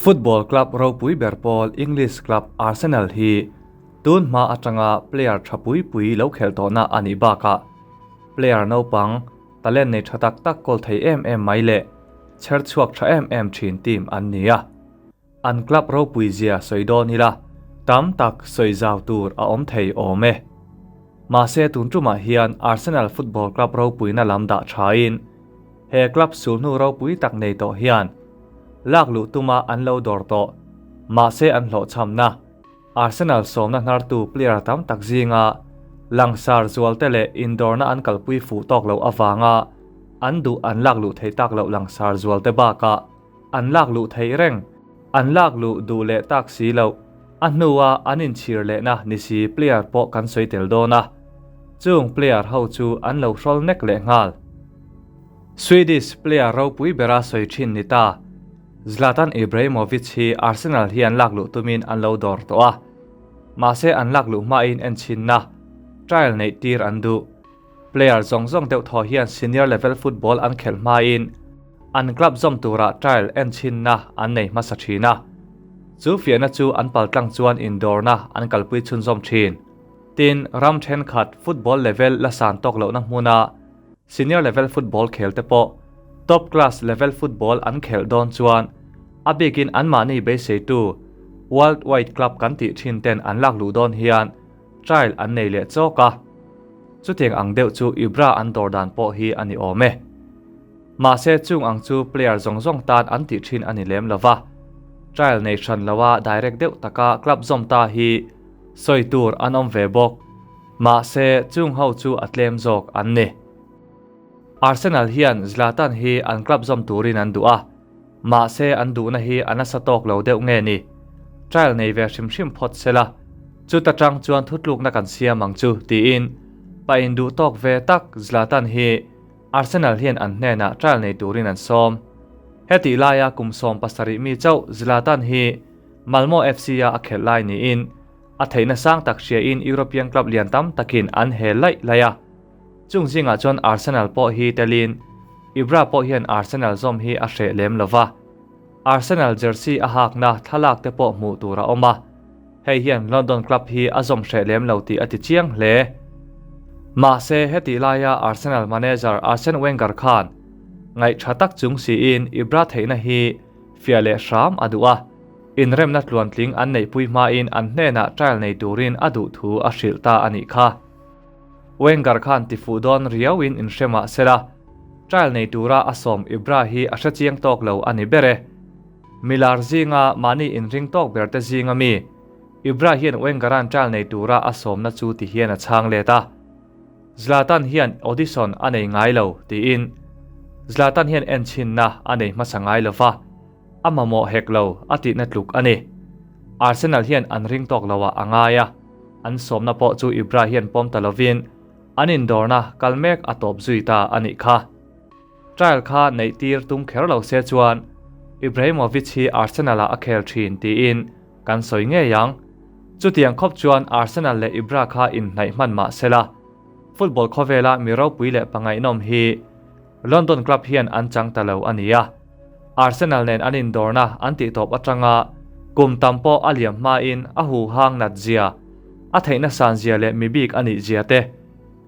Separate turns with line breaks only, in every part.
Football club ropui ber pawl English club Arsenal hi tun hma atanga player tha pui pui lo khelh tawhna a nih bakah player naupang talent nei tha tak tak kawl thei em em mai leh chher chhuak tha em em thin team an ni a. An club ropui zia sawi dawn ila tam tak sawi zau tur a awm thei awm e. Mahse tun tumah hian Arsenal football club ropuina lam dah thain he club sulhnu ropui tak nei tawh hian lak luh tuma an lo dawr tawh. Mahse an hlawhchhamna Arsenal sawmna hnartu player tam tak zinga langsar zualte leh indawrna an kalpui fuh tawk loh avanga an duh an lak luh theih tak loh langsar zualte bakah an lak luh theih reng, an lak luh duh leh tak si loh, a hnua an inchhir lehna ni si player pawh kan sawi tel dawn a. Chung player ho chu an lo hrawl nek leh nghal. Swedish player ropui bera sawi thin ni ta, Zlatan Ibrahimovic hi Arsenal hian lak luh tumin an lo dawr tawh a. Mahse an lak luh hmain enchhinna, trial neih tir an duh. Player zawng zawng deuh thaw hian senior level football an khelh hmain an club zawm tura trial enchhinna an nei hmasa thin a. Chu fiahna chu an paltlang chuan indawrna an kalpui chhunzawm thin. Tin, ram thenkhat football level la san tawk lohna hmuna senior level football khel te pawh top class level football an khelh dawn chuan a bikin anmahni beiseitu world wide club kan tih thin ten an lak luh dawn hian trial an nei leh chawk a. Chutiang ang deuh chu Ibra an dawr dan pawh hi a ni awm e. Mahse chung ang chu player zawng zawng tan an tih thin a ni lem lo va. Trial nei hran loa direct deuh taka club zawm ta hi sawi tur an awm ve bawk. Mahse chung ho chu a tlem zawk an ni. Arsenal hian Zlatan hi an club zawm turin an duh a. Mahse an duhna hi a nasa tawk lo deuh nge ni? Trial nei ve hrim hrim phawt se la, chuta tang chuan thutlukna kan siam ang chu, tiin pa induh tawk ve tak Zlatan hi Arsenal hian an hnenah trial nei turin an sawm. Hetih laia kum 17 mi chauh Zlatan hi Malmo FC-a a khelh lai niin a theihna sang tak hriain European club lian tam takin an hel laih laih a. Chung zingah chuan Arsenal pawh hi telin Ibra pawh hian Arsenal zawm hi a hreh lem lo va. Arsenal jersey a hakna thlalak te pawh hmuh tur a awm a. Hei hian London club hi a zawm hreh lem lo tih a ti chiang hle. Mahse, hetih laia Arsenal manager Arsene Wenger khan ngaih tha tak chung siin Ibra theihna hi fiah leh hram a duh a. Inremna tluantling an neihpui hmain an hnenah trial nei turin a duh thu a hrilh ta a nih kha. Wenger khan tifuh dawn riauin inhre mah sela, trial nei tura a sawm Ibra hi a hre chiang tawk lo a ni ber e. Milar zinga mahni inring tawk ber te zinga mi, Ibra hian Wengera'n trial nei tura a sawmna chu ti hian a chhang let a. Zlatan hian audition a nei ngai lo, tiin. Zlatan hian enchhinna a nei hmasa ngai lo va, a mamawh hek lo a tihna tluk a ni. Arsenal hian an ring tawk lo ah a ngai a. An sawmna pawh chu Ibra hian pawm ta lovin an indawrna kal mek a tawp zui ta a nih kha. Trial kha neih tir tum kher lo se chuan Ibrahimovic hi Arsenal-ah a khel thin tiin kan sawi ngei ang. Chutiang khawp chuan Arsenal leh Ibra kha inhnaih hman mah sela, football khawvela mi ropui leh pangaihnawm hi London club hian an chang ta lo a ni a. Arsenal nen an indawrna an tihtawp atanga kum tam pawh a liam hmain a huhang nat zia, a theihna san zia leh mi bik a nih zia te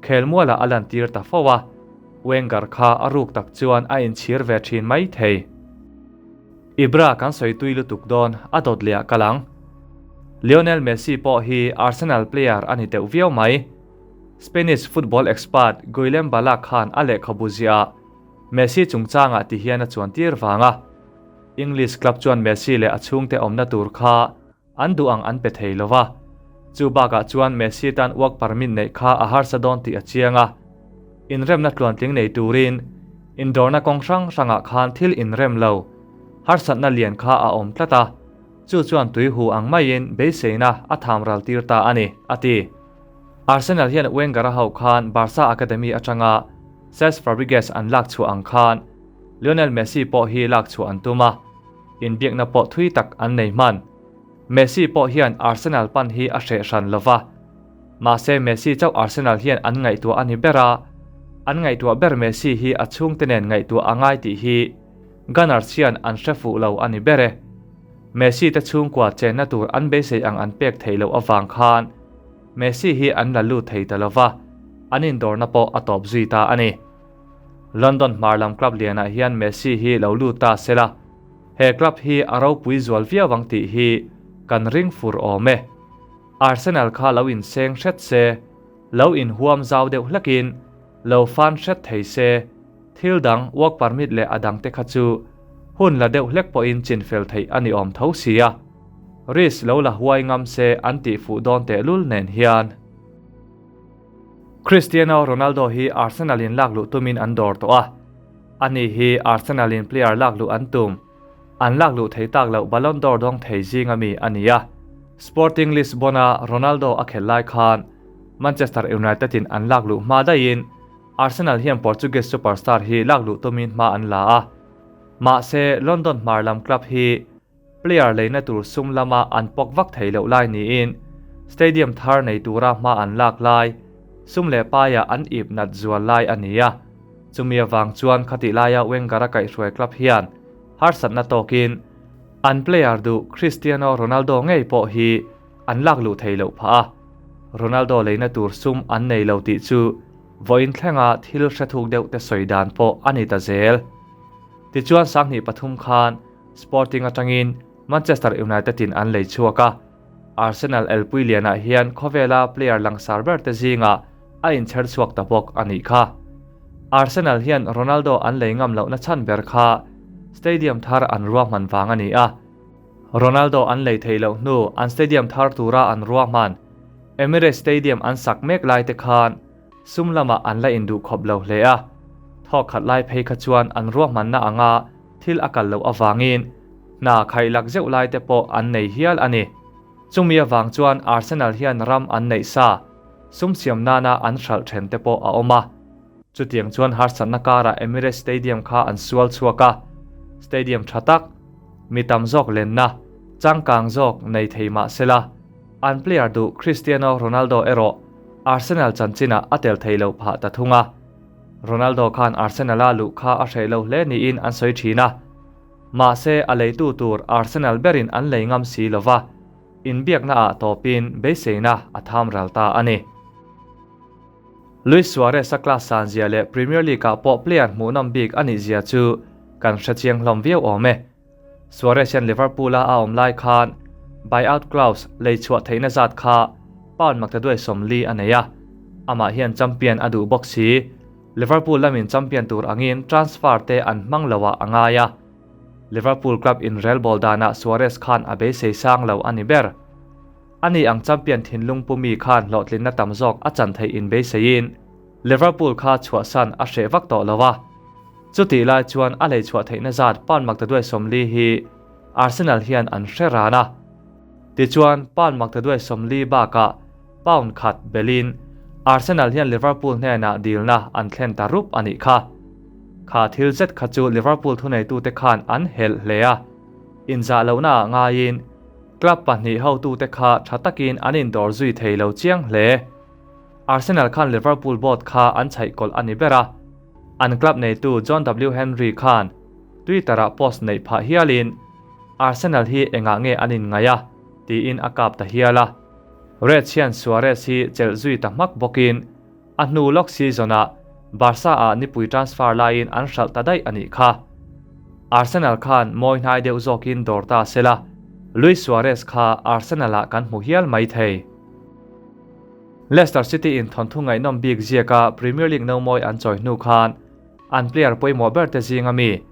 khelmualah a lantir ta fo a, Wenger kha a ruk tak chuan a inchhir ve thin mai thei. Ibra kan sawi tui lutuk dawn a dawt leh ah kal ang. Lionel Messi pawh hi Arsenal player a ni deuh viau mai. Spanish football expert Guillem Balague khan a lehkhabu ziah Messi chungchangah ti hian a chuan tir vang a. English club chuan Messi leh a chhungte awmna tur kha an duh ang an pe thei lo va. Chu bakah chuan Messi tan work permit neih kha a harsa dawn tih a chiang a. Inremna tluantling nei turin indawrna kawng hrang hrangah khan thil inrem lo, harsatna lian kha a awm tlat a. Chu chuan tui hu ang maiin beiseina a tham ral tir ta a ni, a ti. Arsenal hian Wenger a hauh khan Barca academy atanga Cesc Fabregas an lak chhuah ang khan Lionel Messi pawh hi lak chhuah an tum a, inbiakna pawh thui tak an nei hman. Messi pawh hian Arsenal pan hi a hreh hran lo va, mahse Messi chauh Arsenal hian an ngaihtuah a ni ber a, an ngaihtuah ber Messi hi a chhungte nen ngaihtuah a ngai tih hi Gunners hian an hre fuh lo a ni ber e. Messi te chhungkua chenna tur an beisei ang an pek theih loh avang khan Messi hi an la lut thei ta lova, an indawrna pawh a tawp zui ta a ni. London hmar lam club lianah hian Messi hi lo lut ta sela, he club hi a ropui zual viau ang tih hi kan ring fur awm e. Arsenal kha lo inseng hret se, lo inhuam zau deuh hlakin lo fan hret thei se, thil dang work permit leh a dangte kha chu hun la deuh hlek pawhin chinfel theih a ni awm tho sia. Risk lo la huai ngam se an tih fuh dawn tehlul nen hian. Cristiano Ronaldo hi Arsenal in lak luh tumin an dawr tawh a, ani hi Arsenal in player lak luh an tum, an lak luh thei tak loh Ballon d'Or dawng thei zinga mi a ni a. Sporting Lisbon-a Ronaldo a khelh lai khan Manchester United in an lak luh hma daihin Arsenal hian Portuguese superstar hi lak luh tumin hma an la a, mahse London hmar lam club hi Player leina tur sum lama an pawk vak thei loh lai niin stadium thar nei tura hma an lak lai, sum leh paia an ip nat zual lai a ni a. Chumi avang chuan khatih laia Wenger-a kaihhruai club hian harsatna tawkin an player duh Cristiano Ronaldo ngei pawh hi an lak luh thei loh phah a. Ronaldo leina tur sum an nei lo tih chu vawiin thlenga thil hre thuk deuh te sawi dan pawh a ni ta zel. Tichuan 2003 khan Sporting atangin Manchester United in an lei chhuak a, Arsenal elpui lianah hian khawvela player langsar ber te zingah a inchher chhuak ta bawk a nih kha. Arsenal hian Ronaldo an lei ngam lohna chhan ber kha stadium thar an ruahman vang a ni a, Ronaldo an lei theih loh hnu an stadium thar tura an ruahman Emirates Stadium an sak mek lai te khan sum lamah an la induh khawp lo hle a, thawk khat lai phei kha chuan an ruahmanna anga thil a kal loh avangin hna khaihlak zeuh lai te pawh an nei hial a ni. Chumi avang chuan Arsenal hian ram an neih sa, sum siam nana an hralh then te pawh a awm a. Chutiang chuan harsatna karah Emirates Stadium kha an sual chhuak a, stadium tha tak, mi tam zawk lenna, changkang zawk nei thei mah sela, an player duh Cristiano Ronaldo erawh Arsenal chanchinah a tel thei loh phah ta thung a. Ronaldo khan Arsenal-a luh kha a hreh lo hle niin an sawi thin a. Mahse, a leitu tur Arsenal berin an lei ngam si lo va, inbiaknaah tawpin beiseina a tham ral ta a ni. Luis Suarez-a class san zia leh Premier League-ah pawh player hmuhnawm bik a nih zia chu kan hre chiang hlawm viau awm e. Suarez hian Liverpool-a a awm lai khan buyout clause lei chhuah theihna zat kha pound maktaduai 40 a nei a, amah hian champion a duh bawk si. Liverpool lamin champion tur angin transfer te an hmang lo ah a ngai a, Liverpool club inrelbawl danah Suarez khan a beisei sang lo a ni ber. Ani ang champion thinlung pumi khan hlawhtlinna tam zawk a chan theih inbeiseiin Liverpool kha chhuahsan a hreh vak tawh lo a. Chutih lai chuan a lei chhuah theihna zat pound maktaduai 40 hi Arsenal hian an hre ran a. Tichuan, pound maktaduai 40 bakah pound khat belin Arsenal hian Liverpool hnenah dilna an thlen ta rup a nih kha. Kha thil zet kha chu Liverpool thuneitute khan an helh hle a. Inzah lohnaah ngaiin club pahnih hotute kha tha takin an indawr zui thei lo chiang hle. Arsenal khan Liverpool board kha an chhaih kawlh a ni ber a. An club neitu John W Henry khan Twitter-ah post neih phah hialin, Arsenal hi engah nge an inngaih a? tiin a kap ta hial a. Reds hian Suarez hi chelh zui ta hmak bawkin a hnu lawk season-ah Barca-ah nipui transfer laiin an hralh ta daih a nih kha. Arsenal khan mawi hnai deuh zawkin dawr ta sela, Luis Suarez kha Arsenal-ah kan hmu hial mai thei. Leicester City in thawnthu ngaihnawm bik ziaka Premier League nomawi an chawi hnu khan an player pawimawh ber te zinga mi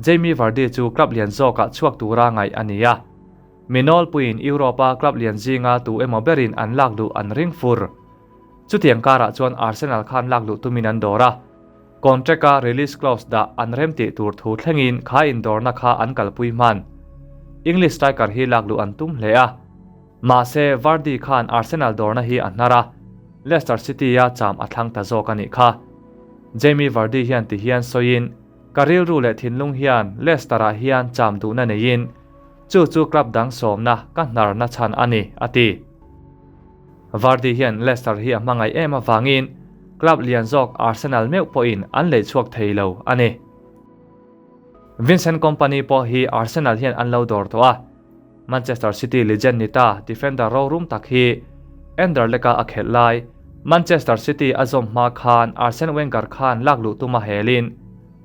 Jamie Vardy chu club lian zawkah chhuak tura ngaih a ni a. Mi nawlpuiin Europe-a club lian zinga tu emaw berin an lak luh an ring fur. Chutiang karah chuan Arsenal khan lak luh tumin an dawr a. Contract-a release clause dah an remtih tur thu thlengin kha indawrna kha an kalpui hman. English striker hi lak luh an tum hle a. Mahse, Vardy khan Arsenal dawrna hi a hnar a, Leicester City-a cham a thlang ta zawk a nih kha. Jamie Vardy hian ti hian sawiin, Ka rilru leh thinlung hian Leicester-ah hian cham duhna neiin, chu chu club dang sawmna ka hnarna chhan a ni, a ti. Vardy hian Leicester hi a hmangaih em avangin club lian zawk Arsenal meuh pawhin an lei chhuak thei lo a ni. Vincent Kompany pawh hi Arsenal hian an lo dawr tawh a. Manchester City legend ni ta defender rorum tak hi Anderlecht-a a khelh lai Manchester City a zawm hma khan Arsene Wenger khan lak luh tuma helin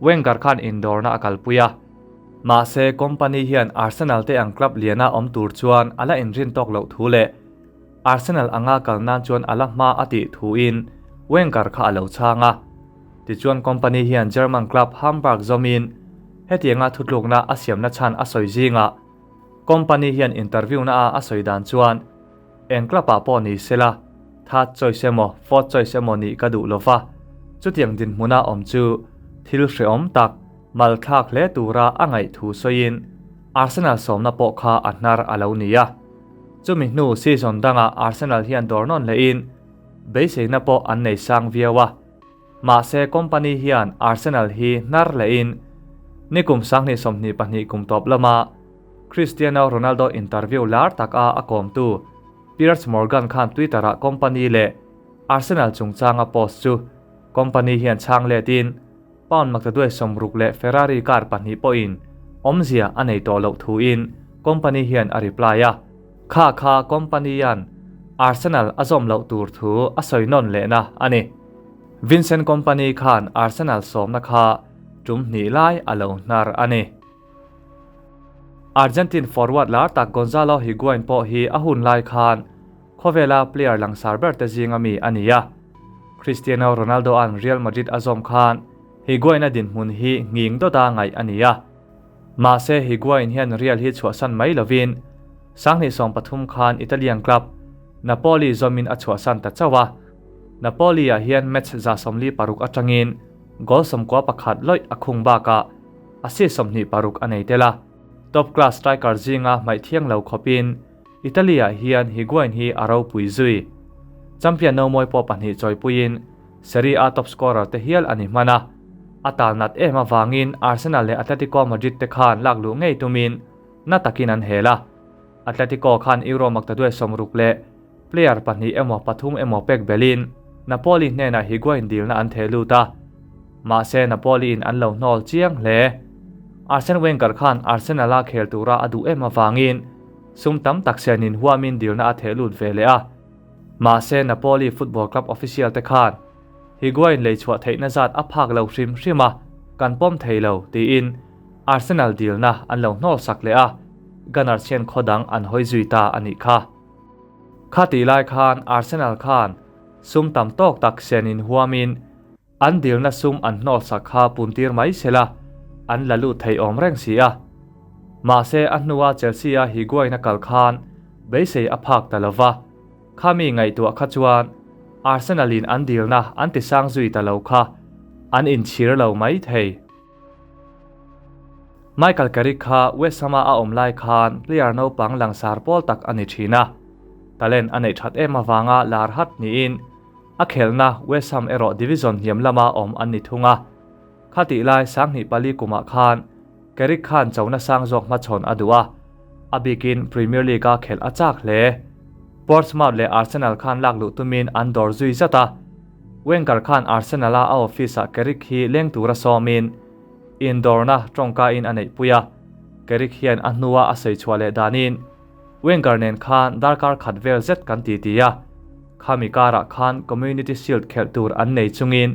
Wenger khan indawrna a kalpui a. Mahse, Kompany hian Arsenal te ang club liana awm tur chuan a la inrin tawk loh thu leh Arsenal anga kal nan chuan a la hma a tih thuin Wenger kha a lo chhang a. Tichuan Kompany hian German club Hamburg zawmin hetianga thutlukna a siamna chhan a sawi zingah Kompany hian interview na a a sawi dan chuan eng club ah pawh ni sela third choice emaw fourth choice emaw nih ka duh lova, chutiang dinhmuna awm chu thil hrehawm tak mal thlak hle tura a ngaih thu sawiin Arsenal sawmna pawh kha a hnar a lo ni a. Chumi hnu season dangah Arsenal hian dawr nawn lehin beiseina pawh an nei sang viau a. Mahse Kompany hian Arsenal hi hnar lehin nikum 2022 kum tawp lama Cristiano Ronaldo interview lar tak a a kawmtu Piers Morgan khan Twitter-ah Kompany leh Arsenal chungchanga post chu Kompany hian chhang letin pound maktaduai 60 leh Ferrari car pahnih pawhin awmzia a nei tawh loh thuin Kompany hian a reply a. Kha kha Kompany-a'n Arsenal a zawm loh tur thu a sawi nawn lehna a ni. Vincent Kompany khan Arsenal sawmna kha tum hnih lai a lo hnar a ni. Argentine forward lar tak Gonzalo Higuain pawh hi a hun lai khan khawvela player langsar ber te zinga mi a ni a. Cristiano Ronaldo-a'n Real Madrid a zawm khan Higuain-a dinhmun hi nghing dawta ngaih a ni a. Mahse Higuain hian Real hi chhuahsan mai lovin 2013 khan Italian club Napoli zawmin a chhuahsan ta chauh a. Napoli-ah hian match 46 atangin goal 11 lawih a khung bakah assist 26 a nei tel a. Top class striker zinga hmaih thiang lo khawpin Italy-ah hian Higuain hi a ropui zui. Champion nomawi pawh pahnih chawipuiin Serie A top scorer te hial a ni hman a. A tal nat em avangin Arsenal leh Atletico Madrid te khan lak luh ngei tumin na takin an hel a. Atletico khan Euro maktaduai 60 leh player pahnih emaw pathum emaw pek belhin Napoli hnenah Higuain dilna an theh lut a. Mahse Napoli-in an lo hnawl chiang hle. Arsene Wenger khan Arsenal-a khel tura a duh em avangin sum tam tak senin huamin dilna a theh lut ve leh a. Mahse Napoli Football Club official te khan Higuain lei chhuah theihna zat a phak lo hrim hrim a, kan pawm thei lo, tiin Arsenal dilna an lo hnawl sak leh a, Gunners hian khaw dang an hawi zui ta a nih kha. Khatih lai khan Arsenal khan sum tam tawk tak senin huamin an dilna sum an hnawl sak kha puntir mai sela an la lut thei awm reng si a. Mahse a hnua Chelsea-a Higuain a kal khan beisei a phak ta lova, khami ngaihtuah kha chuan Arsenal-in an dilna an tisang zui ta lo kha an inchhir lo mai thei. Michael Carrick kha West Ham-a a awm lai khan player naupang langsar pawl tak a ni thin a. Talent a neih that em avanga lar hat niin a khelhna West Ham erawh division hniam lama awm an ni thung a. Khatih lai 2004 kumah khan Carrick khan chona sang zawk hmachhawn a duh a, a bikin Premier League-a khelh a chak hle. Portsmouth leh Arsenal khan lak luh tumin an dawr zui zat a. Wenger khan Arsenal-a a office-ah Carrick hi leng tura sawmin indawrna tawngkain a neihpui a. Carrick hian a hnua a sawi chhuah leh danin Wenger nen khan darkar khat vel zet kan titi a. Khami karah khan Community Shield khelh tur an nei chungin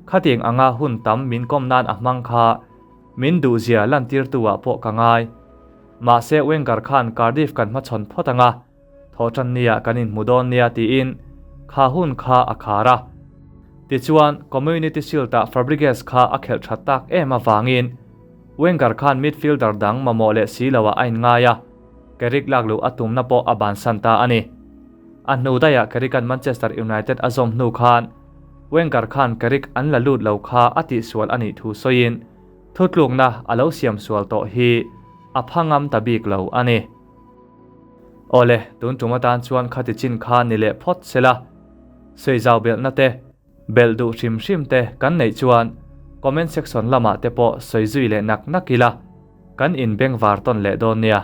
khatiang anga hun tam min kawm nan a hmang kha min duhzia lantirtu-ah pawh ka ngai. Mahse Wenger khan Cardiff kan hmachhawn phawt anga thawhtan nia kan inhmu dawn nia tiin kha hun kha a khar a. Tichuan Community Shield-ah Fabregas kha a khelh that tak em avangin Wenger khan midfielder dang mamawh leh si loah a inngai a, Carrick lak luh a tumna pawh a bansan ta a ni. A hnu daihah Carrick-a'n Manchester United a zawm hnu khan Wenger khan Carrick an la lut lo kha a tihsual a nih thu sawiin thutlukna a lo siam sual tawh hi a pha ngam ta bik lo a ni. Awle, tun tum atan chuan khati chin kha ni leh phawt sela, sawi zau belhna te, belh duh hrim hrim te kan neih chuan comment section lamah te pawh sawi zui leh nak nak ila, kan inbengvar tawn leh dawn nia.